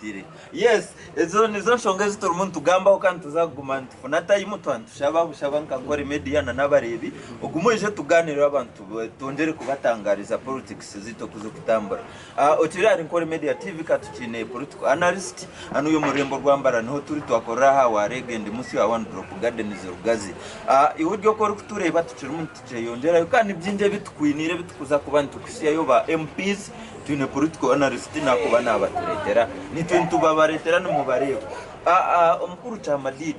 Okwitire. Yes, ezo nizo nshonga ezi turimu nitugambaho kandi nituza kuguma nitufuna time twaba nitushaba bushaba nka Nkore Media na n'abareebi ogume oije tugaanireho abantu twongyere kubatangariza politics zaitu oku zirikutambura. Okiri ahari Nkore Media TV ka tukiine political analyst hanuya omu rurembo rwa Mbarara niho turi twakorera aha Wareega Endimusi aha One Drop Gardens Rugazi. Iwe ori oku orikutureeba tukirimu nitukyeyongyerayo kandi ni bingi ebi tukwiniire ebi turikuza kuba nitukuhitsyayo ba MPs Twine political analyst nakuba nabaturetera nitwe nitubabaretera nimubareeba Omukuru Kyamadidi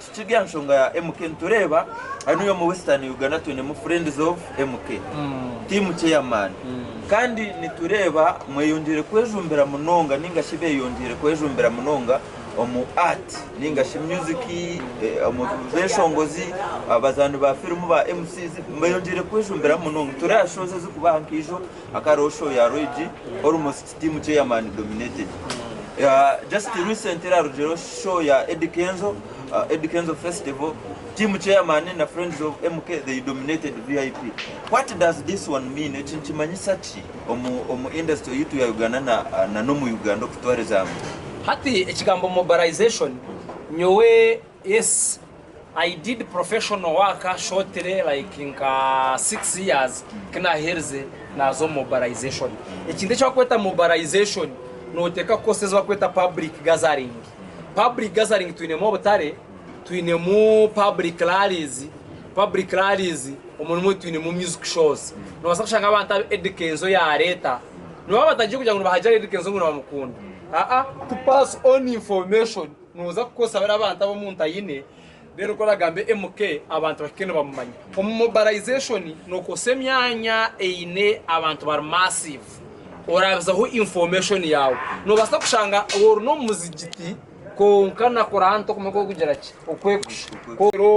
tukiri aha nshonga ya MK nitureeba hanuya omu western Uganda twinemu friends of MK team chairman kandi nitureeba mweyongyeire kwejumbira munonga ninga shi beyongyeire kwejumbira munonga omu art ninga shi music, omu beshongozi, abazaani ba firimu ba MCs beyongyeire kwejumbiramu munonga. Nitureeba shows ezirikubaho nka ijo hakaba hariho show ya Roy G almost team chairman dominated. Just recently harugireho show ya Eddy Kenzo, Eddy Kenzo festival, team chairman na friends of MK they dominated VIP. What does this one mean? Eki nikimanyisa ki omu industry yaitu ya Uganda na n'omu Uganda okutwariza hamwe? Hati ekigambo mobilization nyowe yes I did professional work shortly like nka 6 years kinaherize naza omu mobilization. Ekintu eki bakweta mobilization noteka kukozesa ezi bakweta public gathering. Public gathering twinemu obutare, twinemu public rallies, public rallies omwe nimwo twinemu music shows. Nobasa kushanga abantu abu Eddy Kenzo yareta nibaba batagiye kugira ngu nibahagira Eddy Kenzo ngu nibamukunda aa to pass on information noza kukozesa bariya abantu abu omuntu ayine then ku oragambe MK abantu bahike nibamumanya. Omu mobilization nokozesa emyanya eine abantu bari massive orabizaho information yaawe. Nobasa kushanga ori n'omu muzigiti kwonka na Quran tokumanya oku erikugira ki okwekusha.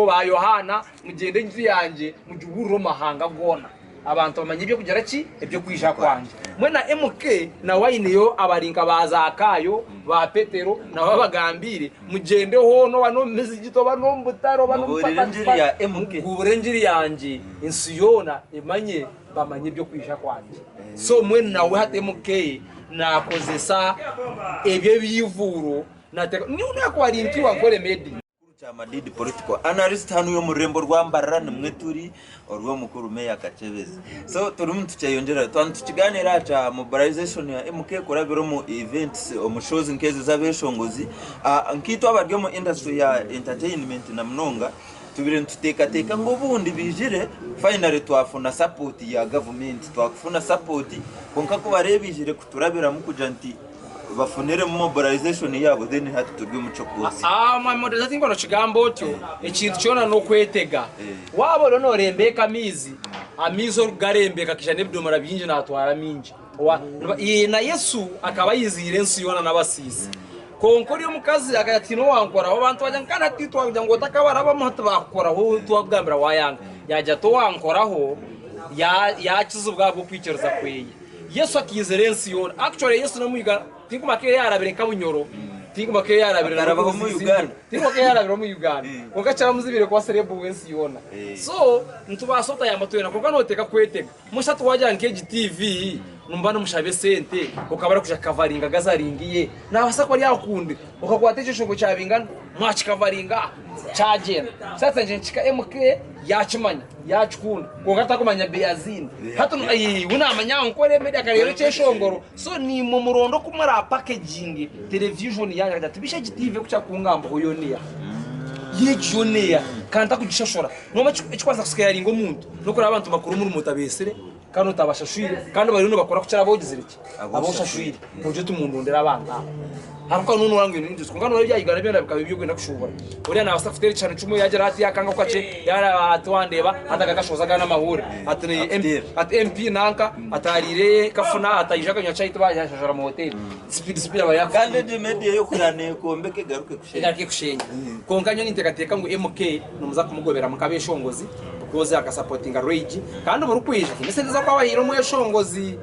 Ba Yohaana Mugyende enju yangye mugibuurire omu mahanga goona, abantu bamanye eby'okugira ki? Eby'okwija kwangye. Mbwenu na MK nawe aineyo abari nka ba Zakaayo, ba Petero, nabo abagambiire, mugyende hoona oba n'omu mizigiti, oba n'omu butare, oba n'omu Mubuurire engiri ya MK. Mubuurire engiri yangye, ensi yoona emanye, bamanye eby'okwija kwangye. So mbwenu nawe hati MK naakozesa ebyo ebiivuuro, naateeka, niiwe naakuba ari nkiiwe Ankole Media. Mukuru Kyamadidi political analyst hanuya omu rurembo rwa Mbarara nimwe turi orw'omukuru Mayor Kakyebezi. So turimu nitukyeyongyerayo twaba nitukiganira aha kya mobilization ya MK kurabira omu events omu shows nk'ezi ez'abeshongozi. Nkaitwe abari omu industry ya entertainment na munonga tubire nituteekateeka ngu obundi biijire finally twafuna support ya gavumenti twakufuna support kwonka ku bareeba eijire kuturabiramu kugira nti bafuniremu mobilization yaabo then hati turi omu ky'okwotsya. Mwami Moderator tinkwenda okigamba otyo, ekintu kyona n'okwetega. Waaba oriyo norembeeka amaizi, amaizi orikugarembeeka akaija n'ebidomora bingi natwara mingi. Na Yesu akaba aiziire ensi yoona n'abasiisi. Kwonka ori omukazi akagira ati tihaine owankoraho, abantu bagira ngu kandi hati twakugira ngu otakabarabamu hati baakukoraho twakugambira waayanga. Yaagira ati owankoraho yaakizibwa ahabw'okwikiriza kweye. Yesu akaizira ensi yoona. Actually Yesu n'omu Uganda tinkumanya ku yarabire nka Bunyoro, tinkumanya ku yarabire Akarabaho omu Uganda. Tinkumanya ku yarabire omu Uganda. Kwonka kyaramuzibire kuba celeb w'ensi yoona. So nitubaasa otayamba twena kwonka noteeka kwetega. Mushatu wagira nk'egi TV nimuba nimushaba esente okaba arikwija kukavaringa gathering ye nabaasa kuba ari akundi okakwata ekyo ekishongo kyabingana mwakikavaringa kyagyenda. Sasa nje nikihika MK yakimanya yakikunda kwonka takumanya Beaziini. Hati we namanya ngu Ankole Media akareeba ekyeshongoro so nimwe muronde oku mura packaginge television yanyu akagira ati bisha egi TV ekukira kungambaho yoona eha? Egi yoona eha? Kandi takugishashura. Nomanya ekikubaasa kuscaringa omuntu nokureba abantu nibakora omurimo otabesire kandi otabashashwire kandi bariyo nibakora kukira abu ogizire ki? Abu oshashwire. Nogira oti mundondere abantu aba. Ahabw'okuba noona oranga oine interest kwonka noreeba ebya Uganda byona bikaba eby'okwenda kushuubura. Oriya naabaasa kuteera ekishushani kimwe yaagira ati yaakanga ako kakye yaareba ati wandeeba hati akakashohoza agaana amahuurire ati ati MP nanka ati ariire kafuna ati aija akanywa chai tibaayashashura mu hoteeri. Speed speed aba yaakufiire. Kandi egyo media ey'okurara neekombeka egaruke ekusheenye. Egaruke ekusheenye. Kwonka nyowe ninteekateeka ngu MK nimuza kumugoberamu nk'abeshongozi because akasapotinga Rage kandi burikwija haine esente ezi arikuba abahaire omweshongozi.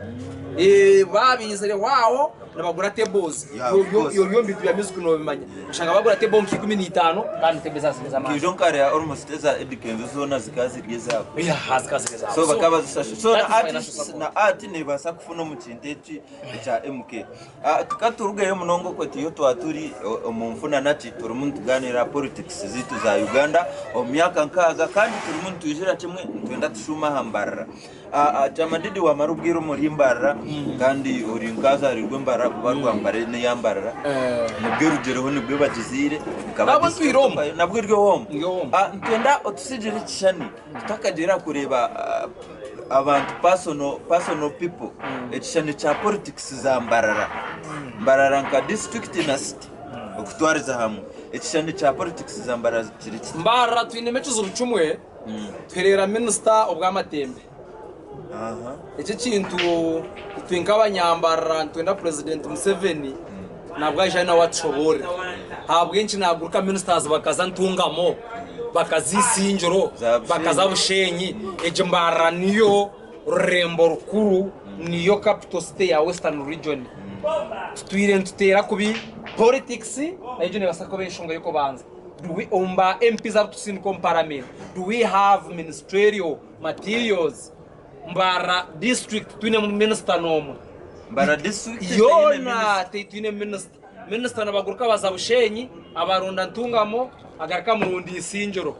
Eh, baabizire aho nibagura tables. Yeah, of course. Yoryo bintu bya music nobimanya. Oshanga bagura table nka 15 kandi table zazo z'amaani. Kijo nkare almost eza Eddy Kenzo zoona zikaba ziri ezaabo. Yeah, zikaba ziri ezaabo. So bakaba zisashe. So that na is financial artists support. na art nebaasa kufuna omu kintu eki ekya MK. Ah, tukaturugayo munonga okwe tiyo twaturi omu nfuna naki turimu nituganira politics zitu za Uganda omu myaka nkaaga kandi turimu nitwijira kimwe nitwenda tushuume aha Mbarara. Ah, ah, Kyamadidi wamara obwire omuri Mbarara kandi ori nkazarirwa Mbarara kuba Rwampara neya Mbarara. Nibwo erugyereho nibwo bagiziire ikaba Nabwo district ntwire omu. of- nabwo eri omu. Ndi omu. Ah, nitwenda otusigire ekishushani tutakagyera kureeba ah, abantu personal, personal people ekishushani kya politics za Mbarara. Mbarara nka district na city okutwariza hamwe ekishushani kya politics za Mbarara kiri kita? Mbarara twinemu ekizibu kimwe, tuhereera minisita obwamatembe. Aha. Eki ekintu itwe nk'abanyambarara nitwenda Purezidenti Museveni nabwo aije nawe atushoboorere. Ahabw'enki naaguruka ministers bakaza Ntungamo, bakaza Isingiro, Za Bushenyi. bakaza Bushenyi. Egi Mbarara niyo rurembo rukuru, niyo capital city ya Western Region. Tutwire nituteera kubi politics, nayo egyo neebaasa kuba enshonga y'okubanza. Do we, omu ba MPs abu tusindika omu parliament, do we have ministerial materials? Mbarara district twinemu minisita n'omwe. Mbarara district teyine Yoona minisita. titwine minisita. Minisita nibaguruka baza Bushenyi, abarunda Ntungamo, agaruka amurundi Isingiro.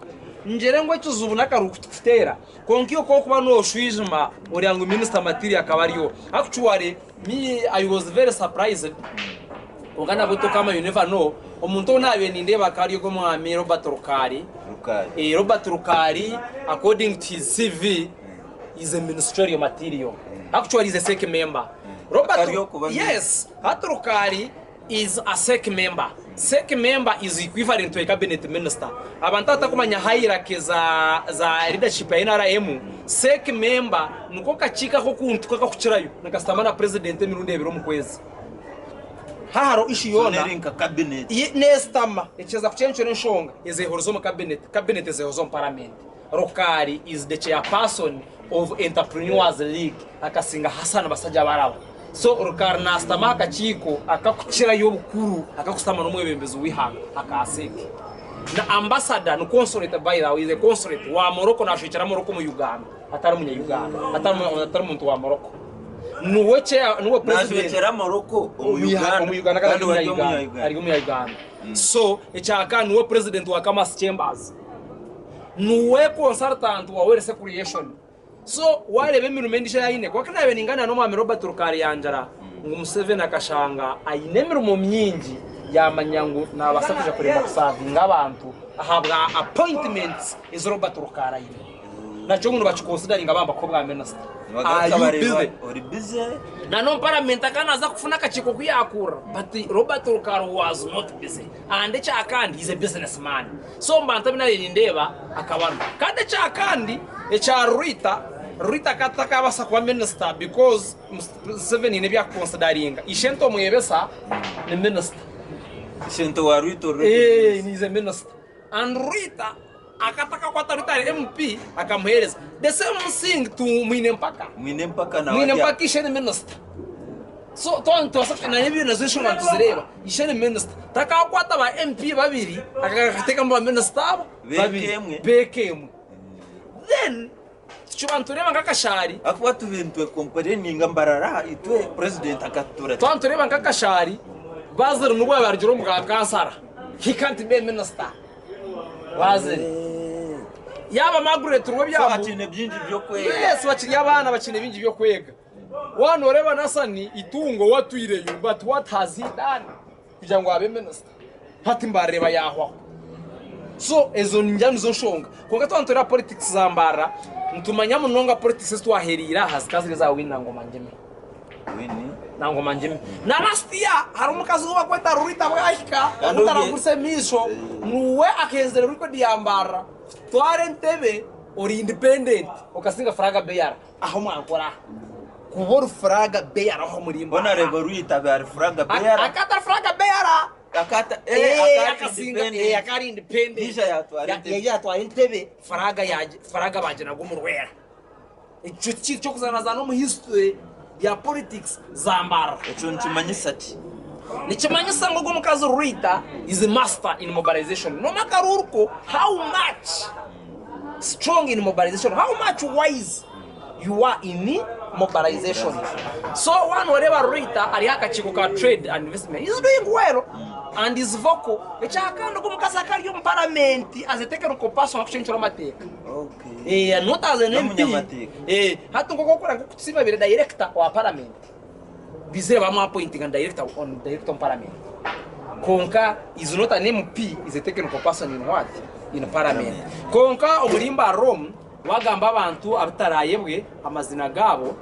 Ngyere ngu ekizibu n'akaruhu kutukuteera. Kwonka iwe ku orikuba nooshwijuma oreba ngu minisita material akaba ariho. Actually me I was very surprised kwonka nabwo tokama you never know, omuntu ou naabaire nindeeba akaba ari ogwo omwami Robert Rukari. Rukari. Eh, Robert Rukari according to his CV is a ministerial material. Actually is a SEC member. Robert Akari okuba Yes, hati Rukari is a SEC member. SEC member is equivalent to a cabinet minister. Abantu abatakumanya hierarchy za za leadership ya NRM, SEC member niko kakiiko ak'okuntu kakakukirayo nikasitama na president emirundi ebiri omu kwezi. Hahariho issue So yoona neri nka cabinet. Ye nesitama ekyeza kucencura enshonga ezehuriza omu cabinet, cabinet ezehuza omu parliament. Rukari is the chairperson of Entrepreneurs League akasinga Hassan Basajjabalaba. So Rukari nasitama aha kakiiko akakukirayo obukuru akakusitama n'omwebembezi w'eihanga aka ASEC. Na ambassador ni consulate by the way, is a consulate wa Morocco nashwekyera Morocco omu Uganda atari munya Uganda atari muntu wa Morocco. Nuwe chair nuwe president. Nashwekyera Morocco omu Uganda Omu Uganda kandi kandi wari ari omunya omunya Uganda. Ari omunya Uganda. So ekyakana nuwe president wa Kamasi Chambers. Nuwe consultant wa Wealth Creation. So wareeba emirimo endijo ei aine kwonka naaba ningaanira n'omwami Robert Rukari yangira ngu Museveni akashanga aine emirimo mingi yamanya ngu nabaasa kwija kuremwa kusavinga abantu ahabwa appointments ezi Robert Rukari aine. Nakyo ngu nibakiconsideringa bamba kuha obwa minisita. Are Nibagaruka you bareeba busy? ori busy. Na n'omu paramenti akaba naaza kufuna akakiiko ku yaakurira but Robert Rukari was not busy and ekyakandi he is a business man so omu bantu abu naabaire nindeeba akaba arimu. Kandi ekyakandi ekya Rwita, Rwita akaba atakabaasa kuba minisita because Museveni haine ebi arikukonsidaringa. Ishento Omwebesa ni minisita. Ishento wa Rwita already Eh, ni minisita. he is a minister. And Rwita akata akakwata Rwita ari MP akamuhereza. The same thing to Mwine Mpaka. Mwine Mpaka nawe Mwine ari aho. Mpaka ishe ni minister. So twaba nitubaasa na ebyo nazo enshonga nituzireeba. Ishe ni minister. Takakwata ba MP babiri akatekamu ba minister abo B'eka babiri emwe. b'eka emwe. Then tukiba nitureeba nk'akashaari. Ahakuba tubaire nitwekomporeninga Mbarara itwe president akatutura Twaba nitureeba nk'akashaari Bazili nibwo yaaba arugire omu bwa kansara. He can't be a minister. Bazili. Yaaba Margaret So Rwebyambu. akiine bingi by'okwega. Yes, bakiri abaana bakiine bingi by'okwega. Waaba nooreeba Nasani Itungo we atwireyo but what has he done kugira ngu abe minister? Hati mbareeba yaahwaho. So ezo ningira nizo nshonga. Kwonka twaba nitureeba politics za Mbarara, nitumanya munonga politics ezi twahereire aha zikaba ziri eza Winnie Nangoma Ngime. Winnie. Nangoma Ngime. Na last year hariho omukazi ou barikweta Rurita Bwahika Kandi ou taragurisa emaisho, niwe akahenzire record ya Mbarara kutwara entebe ori independent okasinga flag bearer ahu mwankora aha. Kuba ori flag bearer aho omuri Mbona Mbarara. reeba Rwita abe ari flag bearer. Akaba atari flag bearer. Akata Eh, eh akari akasinga eh independent. akari independent. Yija yatwara entebe. Yija yatwara entebe flag yagye flag bagyinaga omu rwera. Ekyo tikiri ky'okuzanazaana omu history. bya politics za Mbarara. Ekyo nikimanyisa ki? Nikimanyisa ngu ogwo omukazi Rita is a master in mobilization. Noma akaruuru ko how much strong in mobilization, how much wise you are in mobilization. So waaba noreeba Rita ari aha kakiiko ka trade and investment, he is doing well and is vocal. Ekyakandi ogwo omukazi akaba ari omu paramenti as a technical person arikucencura amateeka. Okay. Eh, not as an MP. N'omunyamateeka. Eh, hati nk'oku orikukora nk'okutusiima abaire director wa paramenti. Bizire bamu appointinga director on director omu parliament kwonka is not an MP is a technical person in what in parliament kwonka omuri Mbarara omu wagamba abantu abutarayebwe amazina gaabo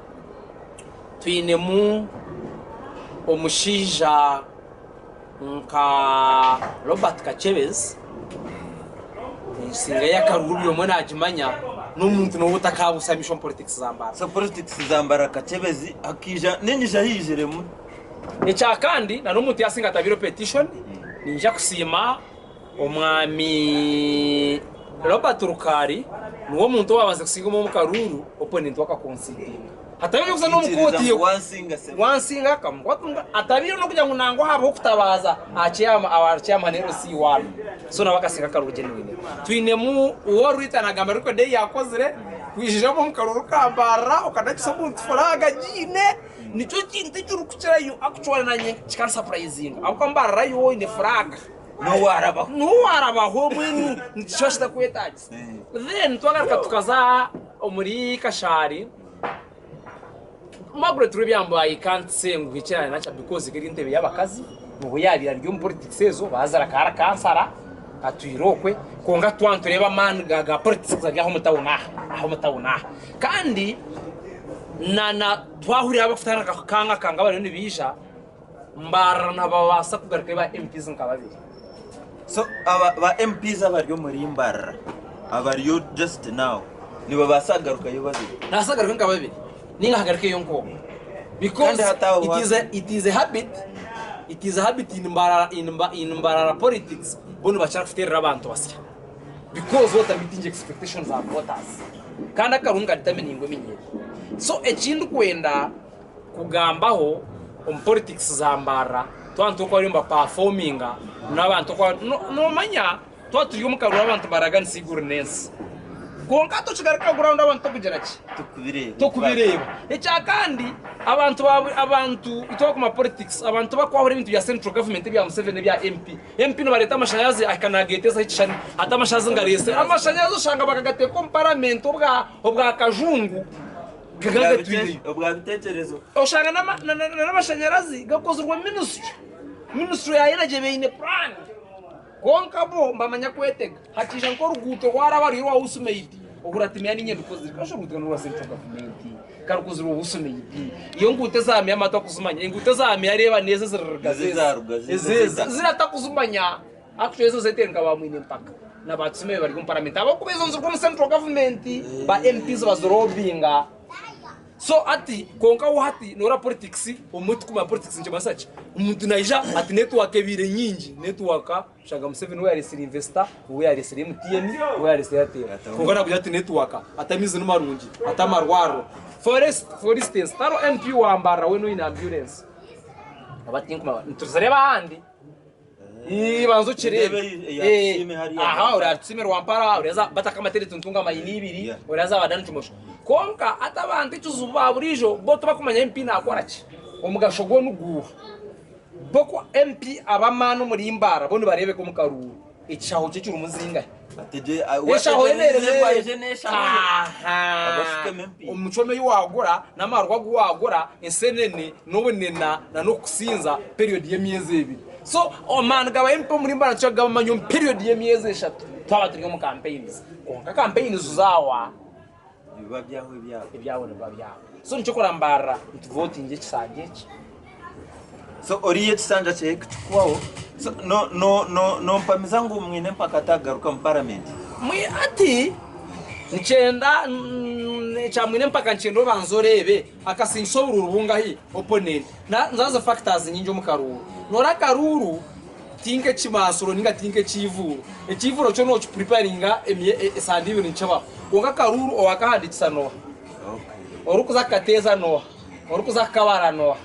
twinemu omushaija nka Robert Kakyebezi ensinga ye y'akaruru buri omwe nagimanya n'omuntu n'obu otakabuusa amaisho omu politics za Mbarara. So politics za Mbarara Kakyebezi akaija ninyija haijiremu. Ekya kandi na n'omuntu yasinga atabire petition ninyija kusiima omwami Robert Rukari niwe omuntu owabanze kusinga omu karuru opponent we akakonsidinga. Hatabiire kuza n'omu Ikiriza kooti ngu wansinga sebo. Wansinga akamukwata atabiire n'okugira ngu nangwa habaho okutabaaza aha chairman aha chairman LC one so nawe akasinga akaruru genuine. Twinemu uwo Rita nagamba record ei yakozire kwijiramu omu karuru ka Mbarara okanagisa omuntu flag agiine nikyo kintu ekirikukirayo actually nanye kikansapurayizinga ahabw'okuba Mbarara yo oine flag N'owarabaho. N'owarabaho mbwenu nikiba kitakwetagisa. Then twagaruka tukaza omuri Kashari. Margaret Rwebyambu I can't say ngu hikirane nakya because eri entebe y'abakazi obu yabaire ari omu politics ezo baazire akaba ari kansara atwire okwe kwonka twaba nitureeba amaani ga politics gari aha omu tawuni aha aha omu tawuni aha kandi na na twahurira abakutandika kukangakanga bariyo nibaija Mbarara nibabaasa kugarukayo ba MPs nka babiri. So aba ba MPs abari omuri Mbarara abariyo just now nibabaasa kugarukayo babiri? Nabaasa kugarukayo nka babiri ninga hagarukeyo nk'omwe because Kandi hati aho it is a, it is a habit it is a habit in Mbarara in, in Mbarara politics bo nibakira kuteerera abantu basya because bo meeting expectations za voters kandi akarungi kadetermininga eminyeri so ekindikwenda Kugambaho omu politics za Mbarara twaba nitureeba oku bariyo nibapafominga n'abantu oku bari nomanya twaba turi omu karuru abantu nibaraganisa eiguru n'ensi kwonka hati okigaruka ground abantu tokugira ki tokubireeba ekya kandi abantu abantu itwe abakuma politics abantu tibakwahura ebintu bya central government ebya Museveni ebya MP MP nibareeta amashanyarazi ahika nagetezaho ekishushani hati amashanyarazi ngareesire amashanyarazi oshanga bakagateeka omu parliament obwa kajungu. Gagatwireyo. Obwa biteekyerezo. Oshanga n'amashanyarazi gakozirwe minisitule. Minisitule ya Energy eba eine puraani. Kwonka bo nibamanya kwetega. Hakiija nk'oruguuto rwaraba ruri orwa Housemaid, ohurira ati manya niinye ndukozire. Kandi shi oruguuto n'orwa Central Government, ka rukozirwe Housemaid. Iyo enguuto eza meeya manya takuzimanya. Enguuto eza meeya reeba n'ezo eziriruga Nizo ezaruga zezi. z'ez'eitaka. Ziriya takuzimanya. Actually ezo zetere nka ba Mwine Mpaka na ba Tusiime bari omu paramenti ahabw'okuba ezo niziruga omu central government ba MPs bazirobinga so hati kwonka wo hati noreeba politics obumwe tikumanya politics nikimanyisa ki omuntu naija ati network ebaire nyingi network oshanga Museveni we yaresire investor we yaresire MTN we yaresire Airtel kwonka nakugira ati network ati amaizi nimarungi ati amarwariro for instance tihariho MP wa Mbarara weena oine ambulance oba tinkumanya nituzireeba ahandi. Ii, banza okireebe. Ndeebe eya Eh, Tusiime hariya. aha ori Tusiime Rwampara ori aza Bataka Materiti Ntunga mayini ibiri Yeah. ori aza Badani Kimosho kwonka hati abantu ekizibu ba buriijo bo tibakumanya MP nakora ki omugasho gwe niguuha bo ku MP aba amaani omuri Mbarara bo nibareebeka omu karuuru ekishaho kye kirimu zingahi Ategye- Eshaho ye wategyereize neereme- aije n'eshaho ye. Aha. Abashukemu empiiha. Omucome ei waagura n'amaarwa agu waagura, ensenene n'obunena n'okusinza period y'emyezi ebiri. So amaani gaba MP omuri Mbarara nikyo gabamanya omu period y'emyezi eshatu twaba turi omu campaigns. Kwonka campaigns zaawa Nibiba byahwa ebyabo. ebyabo nibiba byahwa. So nikyo kurambarira nituvotinga ekisanja eki. So oriya ekisanja kyeye kukikuhwaho so no no no nompamiza ngu mwine empaka atagaruka mu paramenti? Mwi ati nikyenda ekya mwine empaka nikyenda obanze oreebe akasingisa oburuuru bungahi opponent na nzazo factors nyingi omu karuuru nora akaruuru ti nk'ekimansuro ninga ti nk'ekiivuuro ekiivuuro kyo nokipreparinga emye esande ibiri nikibaho kwonka akaruuru owakahandikisa noha Okay. orikuza kukateeza noha. Orikuza kukabara nooha?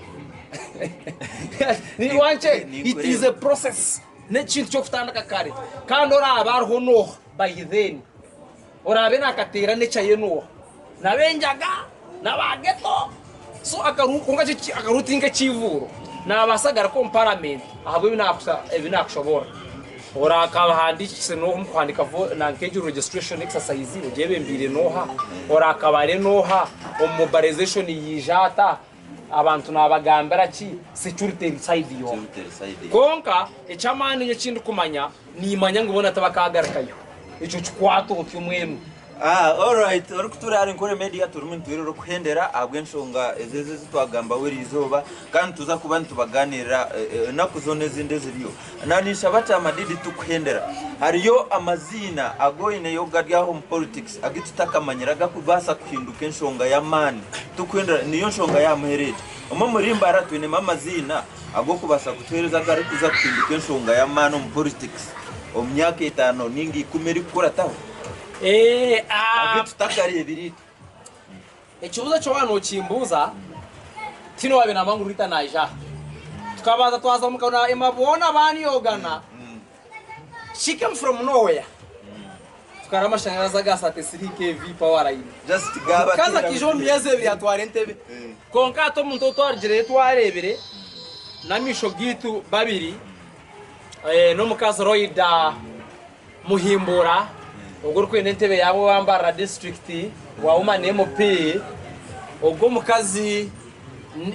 Wankye, it is a process. N'ekintu ky'okutandika kare. Kandi oraabe ariho nooha by then? Oraabe naakateera nature ye nooha? N'ab'enjaga? N'aba ghetto? So akaru kwonka ki akaru ti nk'ekiivuuro. Naabaasa kugaruka omu parliament ahabw'ebi naakusha ebi naakushoboorora. Oraakabahandiikise n'oha omu kuhandiika vo nanka egyo registration exercise ogyebembeire n'oha? Oraakabare n'oha? Omu mobilization yaija ata? Abantu naabagambira ki? Security eri side yooha? Security eri side yooha? Kwonka eky'amaani nyowe eki ndikumanya, niimanya ngu boona tibakaagarukayo. Ekyo kikwate otyo mbwenu. Ah, alright, orikutuura ahari Nkore Media turimu nitwirira okuhendera ahabw'enshonga ezo ezo ezi twagambaho eri izooba kandi nituza kuba nitubaganirira enaku zoona ezindi eziriyo. Na ninshaba Kyamadidi tukuhendera, hariyo amaziina agu oineyo gari aho omu politics agu tutakamanyire agakubaasa kuhinduka enshonga y'amaani tukuhendera niyo nshonga y'aha muheru egi. Omwe omuri Mbarara twinemu amaziina ag'okubaasa kutuheereza agarikuza kuhinduka enshonga y'amaani omu politics omu myaka etaano ninga ikumi erikukurataho. Agu tutakareebire itwe. Ekibuuzo eki waaba nookimbuuza, tihaine owaabaire naamanya ngu Rita naija aha. Tukabanza twaza omuka na Emma boona baaniyogana. She came from nowhere. Tukaraba amashanyarazi aga 33 KV power line. Just Omukazi akaija omu myezi ebiri yatwara entebe. Kwonka hati omuntu ou twarugireyo twareebire n'amaisho gaitu babiri n'omukazi Loida Muhimbura ogwo orikwenda entebe yaaba owa Mbarara disiturikiti wa Woman MP, ogwo omukazi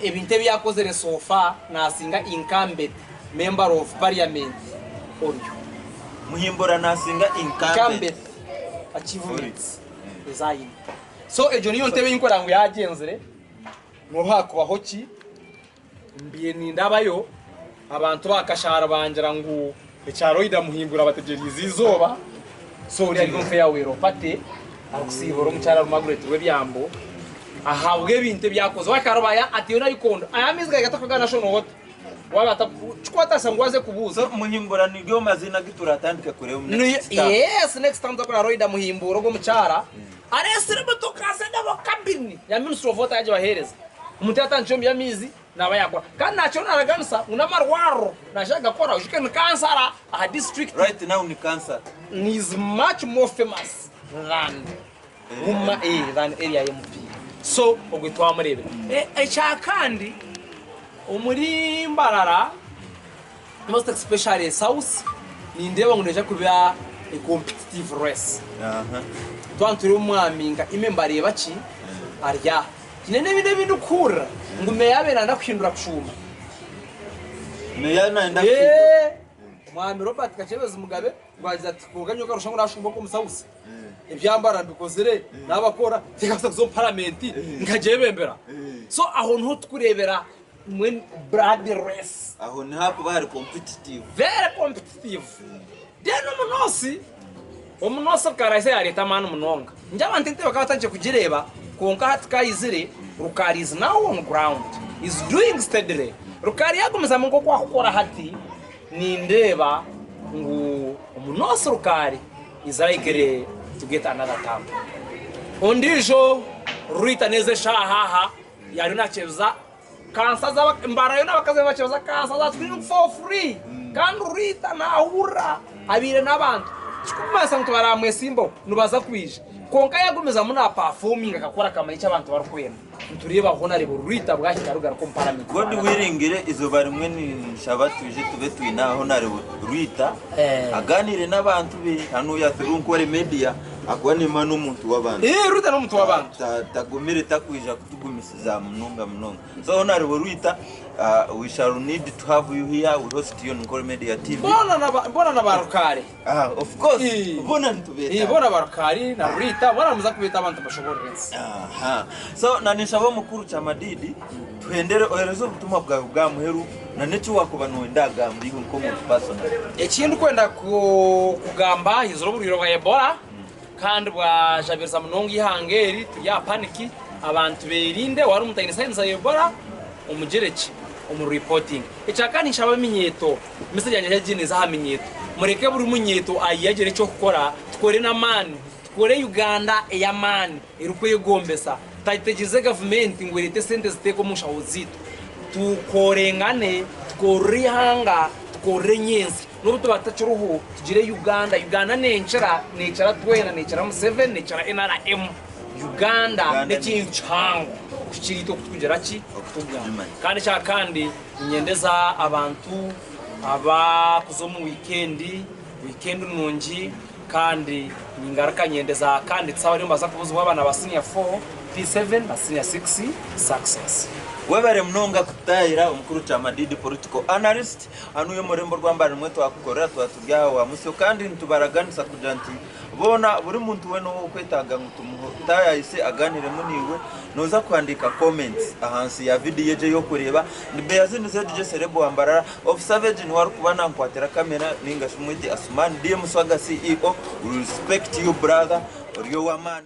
ebintu ebi yakozire so far nasinga incumbent member of parliament oryo. Muhimbura nasinga incumbent Incumbent achievements ezi ayine. So egyo niyo ntebe ei nkureba ngu yagyenzire nobu hakubaho ki. Mbaire nindabayo, abantu ba Kashara bangira ngu ekya Loida Muhimbura bategyereize eizooba, so ori ari omu Farewell Party arikusiibura omukyara Margaret Rwebyambo ahabw'ebintu ebi akozire. Wakarubaya atiyo nayikondo aya amaizi gari gatakaga National Water waaba kikwatanisa ngu aze kubuuza. So Muhimbura niryo maziina agu turatandike kureeba omu next term? Yes, next term tuzakureba Loida Muhimbura ogwo omukyara areetsire emotoka z'endabo cabin ya Ministry of Water yagibaheereza. Omuntu yaatandikire omu by'amaizi naaba yaakora. Kandi naakira naaraganisa ngu n'amarwariro naija kugakora. Oijuke ni kansara aha disiturikiti. Right now ni kansara. Is much more famous than woma eh, than area MP. So ogwe twamureebire. Ekya kandi omuri Mbarara most especially South nindeeba ngu neija kuba a competitive race. Twaba nitureeba omwami nka Ime Mbareebaki ari aha. Haine n'ebindi ebi ndikuhurira ngu meeya abaire nayenda kuhindura kushuuma. Meeya nayenda kuhindura. Eeh! Omwami Robert Kakyebezi Mugabe ngu agize ati kwonka nyowe nkarusha ngu nashuuma okwo omu South. Ebyambara mbikozire, nabakora, tinkabaasa kuza omu paramenti nkagyebembera. So aho niho turikureebera mbwenu blood race. Aho niho hakuba hari competitive. Very competitive. Then omunoosi, omunoosi Rukaraise yareeta amaani munonga. Ngi abantu entebe bakaba batandikire kugireeba kwonka hati ku aizire, Rukari is now on ground, is doing steadily. Rukari yagumizamu nk'oku akukora hati, nindeeba ngu omunoosi Rukari is likely to get another term. Ondiijo Rwita n'ezi eshaaha aha yariyo nakyebeza Kansa zaba mbarayo n'abakazi nibakyebeza kansa za screening for free kandi Rita nahurira abaire n'abantu kirikumanyisa ngu tibaramwesimbaho nibaza kwija kwonka yagumizamu na performinga akakora akamanya eki abantu barikwenda nitureeba honarebo Rita bwahika arugaruka omu paramenti God willing eizooba rimwe ninshaba twije tube twine aha Honarebo Rita aganire n'abantu be hanuya through Nkore Media ahakuba nimba n'omuntu w'abantu. Rita n'omuntu w'abantu. Tagumire takwija Tugumisiza munonga munonga. So Honourable Rwita, we shall need to have you here, we host you on Nkore Media TV. Boona na ba boona na ba Rukaari. Ah, of course, Ii. boona nitubeeta. Ii, boona ba Rukaari na Rwita, boona nimuza kubeeta abantu bashoboorore ensi. Aha. So na ninshaba omukuru Kyamadidi tuhendere ohereze obutumwa bwawe bwa muheru na n'eki wakuba noyenda agamba iwe nk'omuntu personally. Eki ndikwenda ku kugamba haizire oburwaire bwa Ebola. Kandi bwajabiriza munonga eihanga eri, turi aha paniki, abantu berinde, waaba omuntu aine signs za Ebola, omugire ki? Omu reporting. Ekyakana ninshaba eminyeeto, message yangye yagiire neeza aha minyeeto, mureke buri munyeeto ayiye agire eky'okukora, tukore n'amaani, tukore Uganda ey'amaani, erikwegombesa. Tutateegyereze gavumenti ngu ereete esente ziteeke omu nshaho zaitu. Tukorengane, tukorere eihanga, tukorere nyentsya. N'obu tuba tutakiriho, tugire Uganda. Uganda nenkira, neekira twena, neekira Museveni, neekira nrm. Uganda Uganda n'ekintu kihango kukira itwe okutukugira ki? Okutugamba. Okutugimanya. Kandi ekya kandi, niinyendeza abantu abakuza omu wiikendi, wiikendi nungi kandi ningaruka nyendeza kandi tusaba abariyo nibaza kubuzibwa abaana ba senior 4, P7 na senior 6 success. Webare munonga kututahira omukuru Kyamadidi political analyst hanuya omu rurembo rwa Mbale nimwe twakukorera tuba turi aha wa Musyo kandi nitubaraganisa kugira nti boona buri muntu weena owokwetaaga ngu tumutayayise aganiremu naiwe noza kuhandiika comments ahansi ya video egi eyokureeba Ni Beyazini ZJ Celeb wa Mbarara of Savage niwe arikuba nankwatira camera ningashi mwete Asuman DM Swaga CEO we respect you brother ori owamaani.